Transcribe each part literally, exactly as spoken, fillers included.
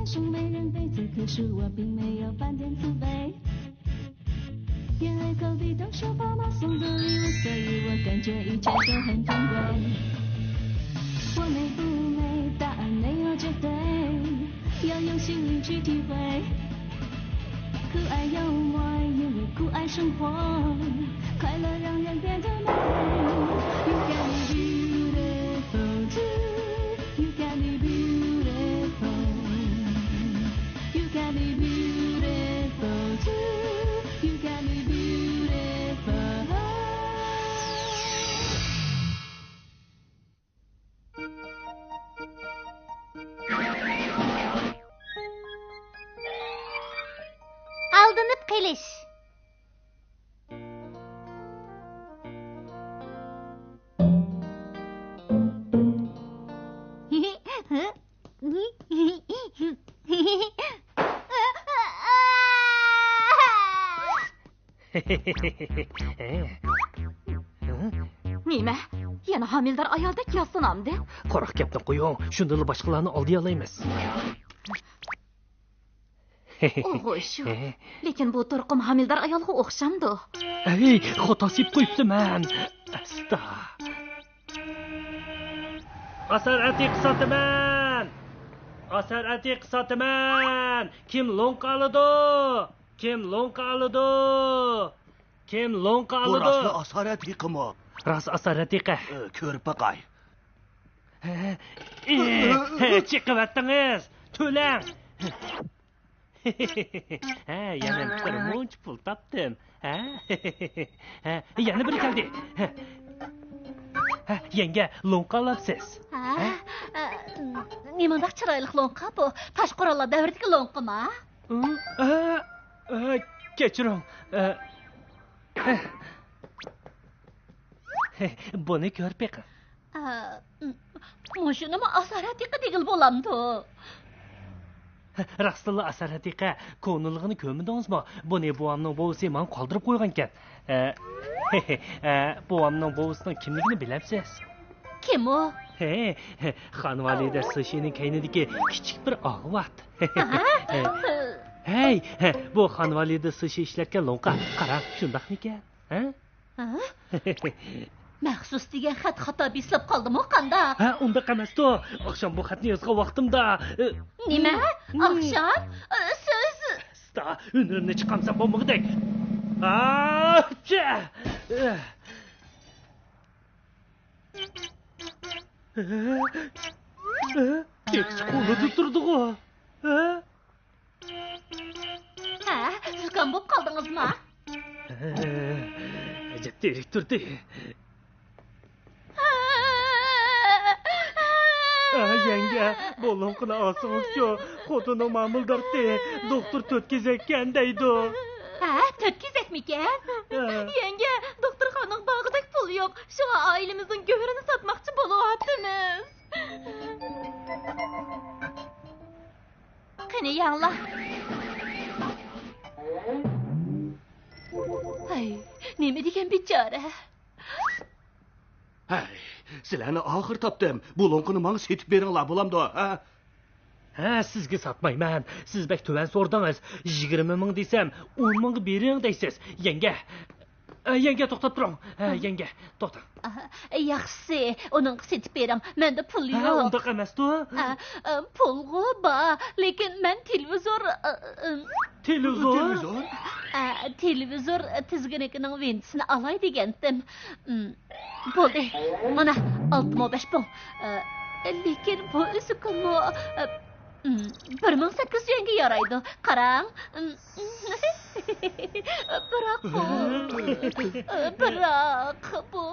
说没人陪，此刻是我并没有半点自卑。因为隔壁都说爸妈送的礼物，所以我感觉一切都很珍贵。我美不美，答案没有绝对，要用心灵去体会。酷爱幽默，因为酷爱生活，快乐让人变得美。You got me beautiful too. You got me beautiful. You got me beautiful too. You got me beautiful. ئالدىنىپ قېلىش. نېمە؟ يەنە ھامىلىدار ئايالدەك ياسىنامدى؟ قاراق گەپنى قويۇڭ، شۇندىلا باشقىلارنى ئالدىيالايمىز. ئوغۇش. لېكىن بۇ تۇرقۇم ھامىلىدار ئايالغا ئوخشامدۇ؟ ھەي، خاتا سېلىپ قويۇپتىمەن. ئاستا. ئاسار ئەتىقە ساتىمەن! ئاسار ئەتىقە ساتىمەن! كىم لوڭقا ئالىدۇ؟ كىم لوڭقا ئالىدۇ؟ كىم لوڭقا بۇ ئالىدۇ؟ راستلا ئاسار ئەتىقىمۇ؟ راست ئاسار ئەتىقە. ئە، كۆرۈپ باقاي. ھە، ھە، ھە، چېقىۋەتتىڭىز. تۆلەڭ. ھە، يەنە بىر مۇنچە پۇل تاپتىم. ھە؟ ھە، يەنە بىرى كەلدى. ھە، يەڭگە، لوڭقا ئالاپسىز. ھە؟ ھە؟ ئە، نېمانداق چىرايلىق لوڭقا بۇ؟ تاش قوراللار دەۋرىدىكى لوڭقىما؟ ئە، ئە، كەچۈرۈڭ. ئە، ھە. بۇنى كۆرۈپ بېقىڭ. ئە، مۇشۇنىمۇ ئاسار ئەتىقە دېگىلى بولامدۇ؟ راستلا ئاسار ئەتىقە، كونىلىقىنى كۆرمىدىڭىزمۇ؟ بۇنى بوۋامنىڭ بوۋىسى ماڭا قالدۇرۇپ قويغانىكەن. ئە، ئە، بوۋامنىڭ بوۋىسىنىڭ كىملىكىنى بىلەمسىز؟ كىم ئۇ؟ ھە، خانۋالىدە سىشىنىڭ كەينىدىكى كىچىك بىر ئاۋات. ئاھا. ھەي، بۇ خانۋالىدە سىشى ئىشلەتكەن لوڭقا. قاراڭ، شۇنداقمىكەن؟ ھە؟ ھە؟ مەخسۇس دېگەن خەت خاتا بېسىلىپ قالدىمۇ قانداق؟ ھە، ئۇنداق ئەمەستۇ. ئاخشام بۇ خەتنى يازغان ۋاقتىمدا، ئى، نېمە؟ ئاخشام؟ ئى، سىز ئاستا، ھۈنىرىمنى چىقارمىسام بولمىغۇدەك. ئاچچا! ئى. ئى، ئى، كېچىچە قولىدا تۇردىغۇ. ئى؟ ھە، زۇكام بولۇپ قالدىڭىزما؟ ئەجەب تېرىك تۇردى. ئە، يەڭگە، بۇ لوڭقىنى ئالسىڭىزچۇ، خوتۇنۇم ھامىلىدارتى، دوختۇر تۆت كېزەككەن دەيدۇ. ھە، تۆت كېزەكمىكەن؟ ھە. يەڭگە، دوختۇرخانىغا بارغۇدەك پۇل يوق، شۇڭا ئائىلىمىزنىڭ گۆھىرىنى ساتماقچى بولۇۋاتىمىز. قېنى يەڭلار. ھەي، نېمە دېگەن بىچارە. ھەي، سىلەرنى ئاخىر تاپتىم. بۇ لوڭقىنى ماڭا سېتىپ بېرىڭلار، بولامدۇ، ھە؟ ھە، سىزگە ساتمايمەن. سىز بەك تۆۋەن سورىدىڭىز. يىگىرمە مىڭ دېسەم، ئون مىڭغا بېرىڭ دەيسىز. يەڭگە. ئە، يەڭگە، توختاپ تۇرۇڭ. ھە، ھە. يەڭگە، توختاڭ. ئاھ، ياخشىسى، ئۇنىڭغا سېتىپ بېرىڭ. مەندە پۇل ھە، يوق. ئۇنداق ئەمەستۇ. ئە، ئە، پۇلغۇ بار، لېكىن مەن تېلېۋىزور، ئە، ئە، تېلېۋىزور؟ تېلېۋىزور؟ ئە، تېلېۋىزور تىزگىنىكىنىڭ ۋىنتىسىنى ئالاي دېگەنتىم. ئىم، بولدى. مانا، ئالتە مو بەش مو. ئە، لېكىن بۇ ئۈزۈكۈممۇ، ئە، ئىم، بىر مىڭ سەككىز يۈز يۈەنگە يارايدۇ. قاراڭ. ئىم، بىراق بۇ، بىراق بۇ.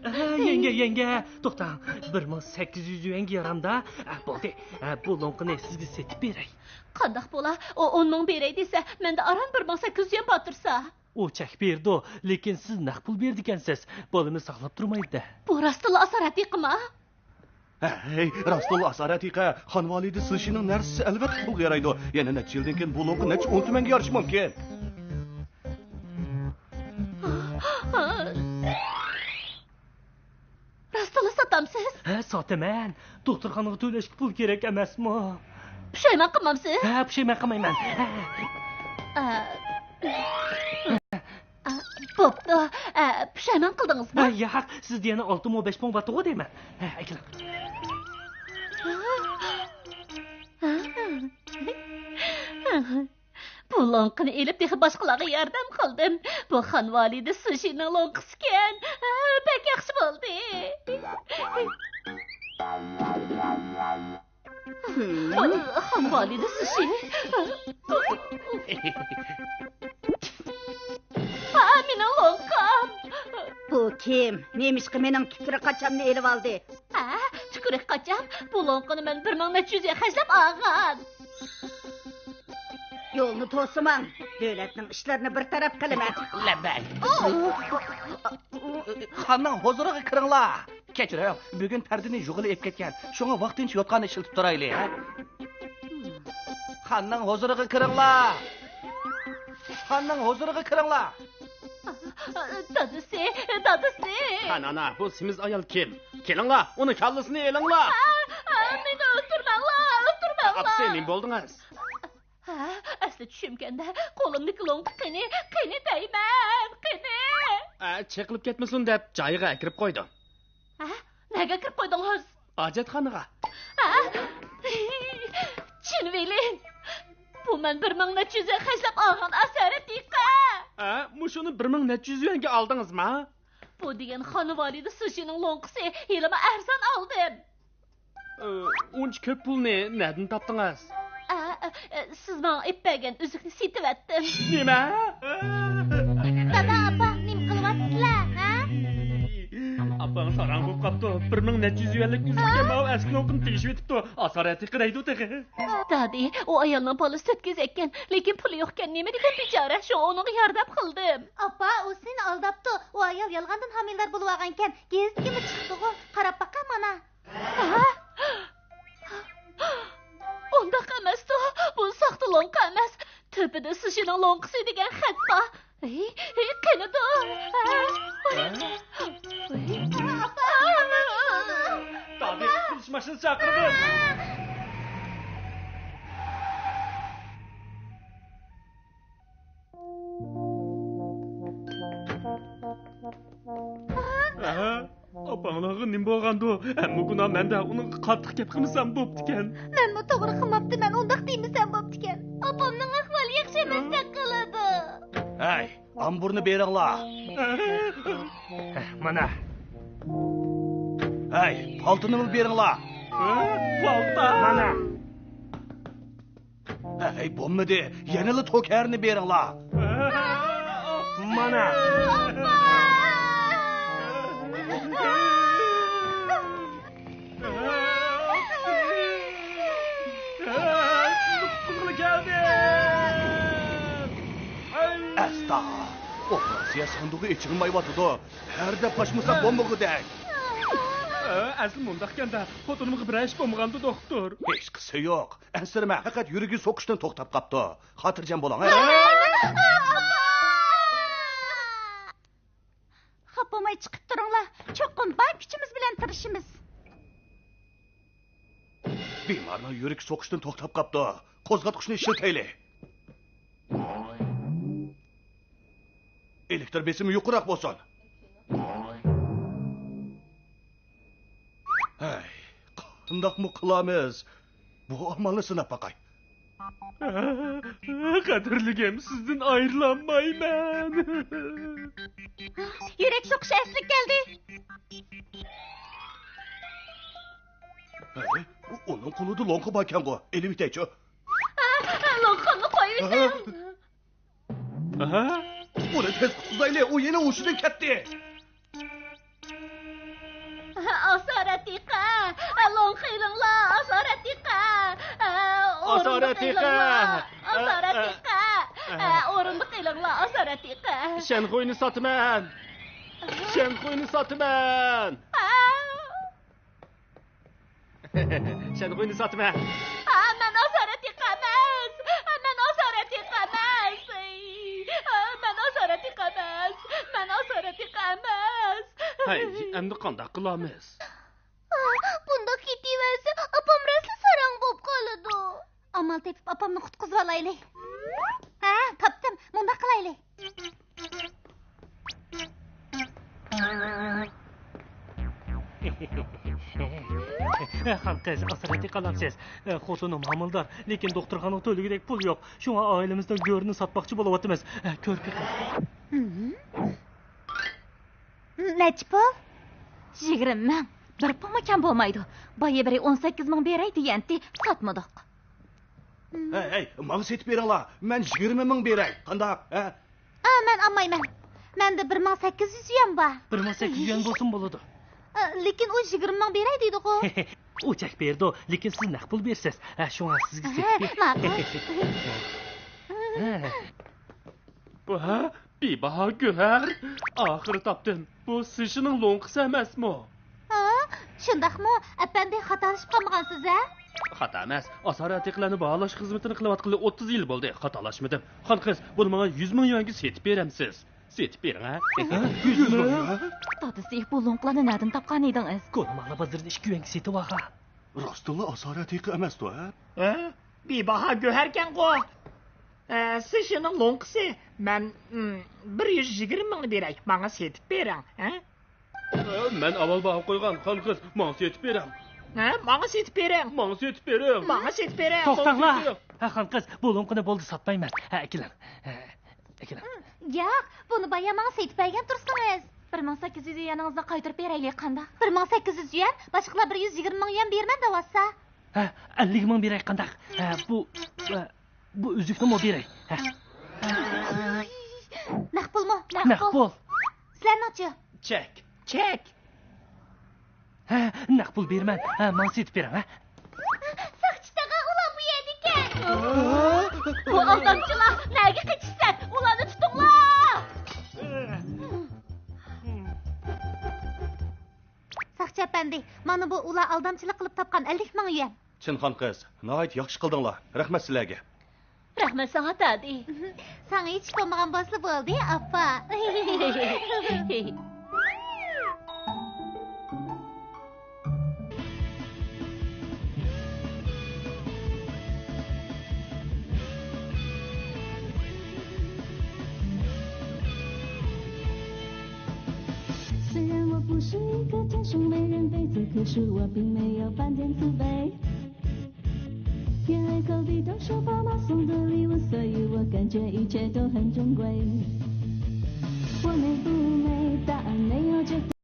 ئە، يەڭگە، يەڭگە، توختاڭ. بىر مىڭ سەككىز يۈز يۈەنگە يارامدا؟ ئە، بولدى. ئە، بۇ لوڭقىنى سىزگە سېتىپ بېرەي. قانداق بولا؟ ئۇ ئون مىڭ بېرەي دېسە، مەندە ئاران بىر مىڭ سەككىز يۈز يۈەن بار تۇرسا. ئۇ چەك بېرىدۇ، لېكىن سىز نەق پۇل بېرىدىكەنسىز. بالىمىز ساقلاپ تۇرمايدۇ. بۇ راستلا ئاسارەت ئېقىما؟ ھەي، راستلا ئاسارەت ئېقە. خانۋالىدە سىشىنىڭ نەرسىسى ئەلۋەتتە پۇلغا يارايدۇ. يەنە نەچچە يىلدىن كېيىن بۇ لوڭقا نەچچە ئون تۈمەنگە يارىشى مۇمكىن. راستلا ساتامسىز؟ ھە، ساتىمەن. دوختۇرخانىغا تۆلەشكە پۇل كېرەك ئەمەسمۇ؟ پۇشايمان قىلمامسىز؟ ھە، پۇشايمان قىلمايمەن. ئا، ئا، بوپتۇ. ئا، پۇشايمان قىلدىڭىزمۇ؟ ھە، ياق، سىز دېگەن ئالتە مو بەش پۇڭ باتىغۇ دەيمەن. ھە، ئەكېلىڭ. بۇ لوڭقىنى ئېلىپ، تېخى باشقىلارغا ياردەم قىلدىم. بۇ خانۋالىدە سۇشىنىڭ لوڭقىسىكەن. ھە، بەك ياخشى بولدى. خانۋالىدە سۇشى. ھا، مېنىڭ لوڭقام. بۇ كىم؟ نېمىشقا مېنىڭ تۈكرۈك قاچامنى ئېلىۋالدى؟ ھە، تۈكرۈك قاچام؟ بۇ لوڭقىنى مەن بىر مىڭ نەچچە يۈز يۈەن خەجلەپ ئالغان. يولنى توسىماڭ. دۆلەتنىڭ ئىشلىرىنى بىر تەرەپ قىلىمەن. لەببەي. خاننىڭ ھۇزۇرىغا كىرىڭلار. كەچۈرۈڭ، بۈگۈن پەردىنى يۇغىلى ئېلىپ كەتكەن. شۇڭا ۋاقتىنچە يوتقاننى ئىشلىتىپ تۇرايلى، ھە؟ خاننىڭ ھۇزۇرىغا كىرىڭلار. خاننىڭ ھۇزۇرىغا كىرىڭلار. دادىسى، دادىسى. خان ئانا، بۇ سېمىز ئايال كىم؟ كېلىڭلار، ئۇنىڭ كاللىسىنى ئېلىڭلار. ئا، ئا، مېنى ئۆلتۈرمەڭلار، ئۆلتۈرمەڭلار. ئاپىسى، نېمە بولدىڭىز؟ ھە، ئەسلى چۈشۈمكەندە، قولۇمدىكى لوڭقا قېنى، قېنى دەيمەن، قېنى. ئە، چېقىلىپ كەتمىسۇن دەپ جايىغا ئەكىرىپ قويدۇم. ھە؟ نەگە ئەكىرىپ قويدۇڭىز؟ ھاجەتخانىغا. ھە؟ چىن ۋېلىن، بۇ مەن بىر مىڭ نەچچە يۈز يۈەن خەجلەپ ئالغان ئاسارەتىقە. ھە، مۇشۇنى بىر مىڭ نەچچە يۈز يۈەنگە ئالدىڭىزمۇ؟ بۇ دېگەن خانىۋالىدە سۇشىنىڭ لوڭقىسى، ھېلىمۇ ئەرزان ئالدىم. ئۇنچە كۆپ پۇلنى نەدىن تاپتىڭىز؟ ئە، ئە، ئە، سىز ماڭا ئېلىپ بەرگەن ئۈزۈكنى سېتىۋەتتىم. نېمە؟ دادا، ئاپا، نېمە قىلىۋاتىسىلەر، ھە؟ ئاپاڭ ساراڭ بولۇپ قاپتۇ. بىر مىڭ نەچچە يۈز يۈەنلىك ئۈزۈككە ماۋۇ ئەسكى لوڭقىنى تېگىشىۋېتىپتۇ. ئاسارەتىقە دەيدۇ تېخى. دادى، ئۇ ئايالنىڭ بالىسى تۆت كېزەككەن، لېكىن پۇلى يوقكەن، نېمە دېگەن بىچارە، شۇڭا ئۇنىڭغا ياردەم قىلدىم. ئاپا، ئۇ سېنى ئالداپتۇ. ئۇ ئايال يالغاندىن ھامىلىدار بولۇۋالغانىكەن، گېزىتكىمۇ چىقىپتىغۇ. قاراپ باقە مانا. ھە؟ ئۇنداق ئەمەستۇ، بۇ ساختا لوڭقا ئەمەس. تۆپىدە سۇشىنىڭ لوڭقىسى دېگەن خەت بار. ھېي، ھېي، قېنىدۇ؟ ھە؟ دادى، پولىس ماشىنىسى چاقىرىمىز. ئەھە، ئاپاڭلارغا نېمە بولغاندۇ؟ ھەممە گۇناھ مەندە، ئۇنىڭغا قاتتىق گەپ قىلمىسام بوپتىكەن. مەنمۇ توغرا قىلماپتىمەن، ئۇنداق دېمىسەم بوپتىكەن. ئاپامنىڭ ئەھۋالى ياخشى ئەمەستەك قىلىدۇ. ھەي، ئامبۇرنى بېرىڭلار. مانا. ھەي، پالتىنىمۇ بېرىڭلار. پالتا؟ مانا. ھەي، بولمىدى. يەنىلا توكەرنى بېرىڭلار. مانا. ئەستا، ئوپېراتسىيە ساندۇقى ئېچىلمايۋاتىدۇ. ھەر دەپ ئاچمىسا بولمىغۇدەك. ئەسلى مۇنداقكەن-دە، خوتۇنۇمغا بىرەر ئىش بولمىغاندۇ، دوختۇر؟ ھېچقىسى يوق. ئەنسىرىمە، پەقەت يۈرىكى سوقۇشتىن توختاپ قاپتۇ. خاتىرجەم بولۇڭ، ھە؟ خاپا بولماي چىقىپ تۇرۇڭلار. چوقۇم بار كۈچىمىز بىلەن تىرىشىمىز. بىمارنىڭ يۈرىكى سوقۇشتىن توختاپ قاپتۇ. قوزغاتقۇچنى ئىشلىتەيلى. ئېلېكتر بېسىمى يۇقىرىراق بولسۇن. ھەي، قانداقمۇ قىلامىز؟ بۇ ئامالنى سىناپ باقاي. قەدىرلىكىم، سىزدىن ئايرىلالمايمەن. يۈرەك سوقۇشى ئەسلىگە كەلدى. ھەي، ئۇنىڭ قولىدا لوڭقا باركەنغۇ، ئېلىۋېتەيچۇ. لوڭقامنى قويۇۋېتىڭ. ئاھا. ئۇنى تېز قۇتقۇزايلى، ئۇ يەنە ھوشىدىن كەتتى. ئاسارەتىقە، لوڭقا ئېلىڭلار، ئاسارەتىقە. ئاسارەتىقە. ئاسارەتىقە. ئورۇندۇق ئېلىڭلار، ئاسارەتىقە. شەنخۇينى ساتىمەن. شەنخۇينى ساتىمەن. شەنخۇينى ساتىمەن. ئا، مەن ئاسارەتىقە ئەمەس. مەن ئاسارەتىقە ئەمەس. ئا، مەن ئاسارەتىقە ئەمەس. مەن ئاسارەتىقە ئەمەس. ھەي، ئەمدى قانداق قىلامىز؟ ئا، بۇنداق كېتىۋەرسە، ئاپام راستلا ساراڭ بولۇپ قالىدۇ. مال تېپىپ، ئاپامنى قۇتقۇزۇۋالايلى. ھە، تاپتىم. مۇنداق قىلايلى. خان قىز، ئاسرايتى قالامسىز؟ خوتۇنۇم ھامىلىدار، لېكىن دوختۇرخانىغا تۆلىگۈدەك پۇل يوق. شۇڭا ئائىلىمىزنىڭ گۆرىنى ساتماقچى بولۇۋاتىمىز. كۆرۈپ بېقىڭ. نەچچە پۇل؟ يىگىرمە مىڭ. بىر پۇلمۇ كەم بولمايدۇ. بايا بىرى ئون سەككىز مىڭ بېرەي دېگەنتى، ساتمىدۇق. ھەي، ھەي، ماڭا سېتىپ بېرىڭلار. مەن يىگىرمە مىڭ بېرەي. قانداق، ھە؟ ئا، مەن ئالمايمەن. مەندە بىر مىڭ سەككىز يۈز يۈەن بار. بىر مىڭ سەككىز يۈەن بولسىمۇ بولىدۇ. ئا، لېكىن ئۇ يىگىرمە مىڭ بېرەي دەيدىغۇ. ئۇ چەك بېرىدۇ، لېكىن سىز نەق پۇل بېرىسىز. ھە، شۇڭا سىزگە ھە، سېتىپ بېرىمەن. ماقۇل. ھە. ۋە، بىباھا گۆھەر! ئاخىرى تاپتىم. بۇ سىشىنىڭ لوڭقىسى ئەمەسمۇ؟ ھا؟ شۇنداقمۇ؟ ئەپەندى، خاتالىشىپ قالمىغانسىز ھە؟ خاتا ئەمەس. ئاسارە ئەتىقىلەرنى باھالاش خىزمىتىنى قىلىۋاتقىلى ئوتتۇز يىل بولدى. خاتالاشمىدىم. خان قىز، بۇنى ماڭا يۈز مىڭ يۈەنگە سېتىپ بېرەمسىز؟ سېتىپ بېرىڭ ھە. ھە؟ يۈز مىڭ يۈەن؟ دادىسى، بۇ لوڭقىلارنى نەدىن تاپقان ئىدىڭىز؟ گۇلمالا بازىرىدا ئىككى يۈەنگە سېتىۋالغان. راستتىنلا ئاسارە ئەتىقە ئەمەستۇ ھە؟ ھە؟ بىباھا گۆھەركەنغۇ. ئە، سىشىنىڭ لوڭقىسى. مەن، ئىم، بىر يۈز يىگىرمە مىڭنى بېرەي، ماڭا سېتىپ بېرىڭ، ھە؟ ئە، مەن ئاۋۋال باھا قويغان خان قىز، ماڭا سېتىپ بېرىڭ. ھە، ماڭا سېتىپ بېرىڭ. ماڭا سېتىپ بېرىڭ. ماڭا سېتىپ بېرىڭ. توختاڭلار. ماڭا سېتىپ بېرىڭ. ھە، خان قىز، بۇ لوڭقىنى بولدى ساتمايمەن. ھە، ئەكېلىڭ. ھە، ئەكېلىڭ. ياق، بۇنى بايا ماڭا سېتىپ بەرگەن تۇرسىڭىز. بىر مىڭ سەككىز يۈز يۈەنىڭىزنى قايتۇرۇپ بېرەيلى، قانداق؟ بىر مىڭ سەككىز يۈز يۈەن، باشقىلار بىر يۈز يىگىرمە مىڭ يۈەن بېرىمەن دەۋاتسا. ھە، ئەللىك مىڭ بېرەي قانداق؟ ھە، بۇ، ھە، بۇ ئۈزۈكنىمۇ بېرەي. ھە. نەق پۇلمۇ؟ نەق نەق پۇل. پۇل. سىلەرنىڭچۇ؟ چەك. چەك. ھە، نەق پۇل بېرىمەن. ھە، ماڭا سېتىپ بېرىڭ، ھە. ساقچى تاغا، ئۇلار بۇ يەردىكەن. بۇ ئالدامچىلار، نەگە قېچىشىسەن؟ ئۇلارنى تۇتۇڭلار. ساقچى ئەپەندى، مانا بۇ ئۇلار ئالدامچىلىق قىلىپ تاپقان ئەللىك مىڭ يۈەن. چىن خان قىز، ناھايىتى ياخشى قىلدىڭلار. رەھمەت سىلەرگە. رەھمەت ساڭا، دادى. ساڭا ھېچ بولمىغان بولسا بولدى، ئاپا. 虽然我不是一个天生美人胚子，可是我并没有半点自卑。因为科比都说爸妈送的礼物，所以我感觉一切都很珍贵。我美不美，答案没有绝对。